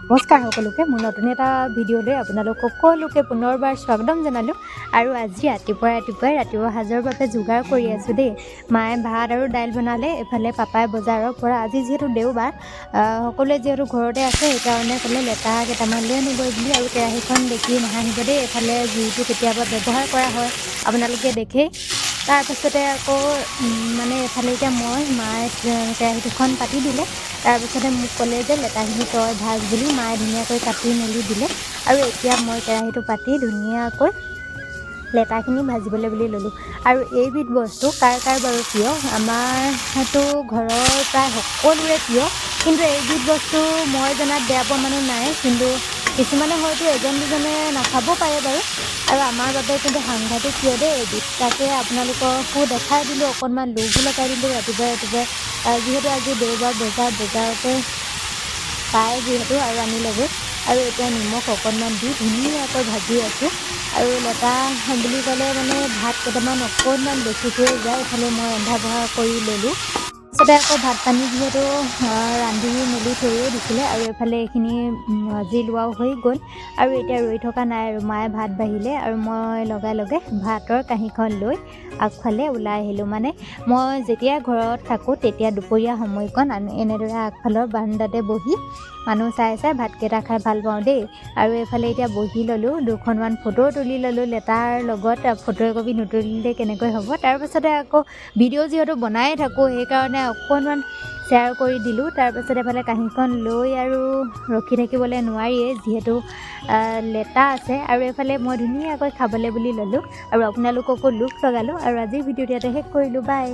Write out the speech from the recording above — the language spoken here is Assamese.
নমস্কাৰ সকলোকে, মোৰ নতুন এটা ভিডিঅ'লৈ আপোনালোক সকলোকে পুনৰবাৰ স্বাগতম জনালোঁ। আৰু আজি ৰাতিপুৱাই ৰাতিপুৱাই ৰাতিপুৱা সাজৰ বাবে যোগাৰ কৰি আছোঁ দেই। মায়ে ভাত আৰু দাইল বনালে। এইফালে পাপাই বজাৰৰ পৰা, আজি যিহেতু দেওবাৰ, সকলোৱে যিহেতু ঘৰতে আছে, সেইকাৰণে ক'লে লেটা কেইটামান লৈ আনিবই বুলি। আৰু কেৰাহীখন দেখি নাহাঁহিব দেই, এইফালে জুইটো কেতিয়াবা ব্যৱহাৰ কৰা হয়, আপোনালোকে দেখেই। তাৰপাছতে আকৌ মানে এইফালে এতিয়া মই মায়ে কেৰাহীটোখন পাতি দিলে। তাৰপিছতে মোক ক'লে যে লেটাখিনি তই ভাজ বুলি। মায়ে ধুনীয়াকৈ কাটি মেলি দিলে আৰু এতিয়া মই কেৰাহীটো পাতি ধুনীয়াকৈ লেটাখিনি ভাজিবলৈ বুলি ল'লোঁ। আৰু এইবিধ বস্তু কাৰ কাৰ বাৰু প্ৰিয়? আমাৰতো ঘৰৰ প্ৰায় সকলোৰে প্ৰিয়। কিন্তু এইবিধ বস্তু মই জনাত বেয়া পোৱা মানুহ নাই, কিন্তু কিছুমানে হয়তো এজন দুজনে নাখাব পাৰে বাৰু। আৰু আমাৰ বাবে কিন্তু সাংঘাতিক প্ৰিয় দেই এইবিধ। তাকে আপোনালোককো দেখাই দিলোঁ, অকণমান লোভো লগাই দিলোঁ ৰাতিপুৱাই ৰাতিপুৱাই। যিহেতু আজি দেওবাৰ বজাৰ, বজাৰতে পায় যিহেতু আৰু আনিলেগৈ। আৰু এতিয়া নিমখ অকণমান দি ধুনীয়াকৈ ভাজি আছোঁ। আৰু লেটা বুলি ক'লে মানে ভাত কেইটামান অকণমান বেছিকৈয়ে যায়। এইফালে মই ৰন্ধা বঢ়া কৰি ল'লোঁ। তাৰপিছতে আকৌ ভাত পানী যিহেতু ৰান্ধি মেলি থৈয়ে দিছিলে আৰু এইফালে এইখিনি ভাজি লোৱাও হৈ গ'ল। আৰু এতিয়া ৰৈ থকা নাই আৰু মায়ে ভাত বাঢ়িলে আৰু মই লগে লগে ভাতৰ কাঁহীখন লৈ আগফালে ওলাই আহিলোঁ। মানে মই যেতিয়া ঘৰত থাকোঁ, তেতিয়া দুপৰীয়া সময়কণ এনেদৰে আগফালৰ বাৰাণ্ডাতে বহি মানুহ চাই চাই ভাতকেইটা খাই ভাল পাওঁ দেই। আৰু এইফালে এতিয়া বহি ল'লোঁ, দুখনমান ফটোও তুলি ল'লোঁ লেটাৰ লগত। ফটো একপি নুতুলিলে কেনেকৈ হ'ব? তাৰপাছতে আকৌ ভিডিঅ' যিহেতু বনায়ে থাকোঁ, সেইকাৰণে অকণমান শ্বেয়াৰ কৰি দিলোঁ। তাৰপাছত এফালে কাঁহীখন লৈ আৰু ৰখি থাকিবলৈ নোৱাৰিয়ে, যিহেতু লেটা আছে। আৰু এইফালে মই ধুনীয়াকৈ খাবলৈ বুলি ল'লোঁ আৰু আপোনালোককো লোভ লগালোঁ। আৰু আজিৰ ভিডিঅ'টো ইয়াতে শেষ কৰিলোঁ। বাই।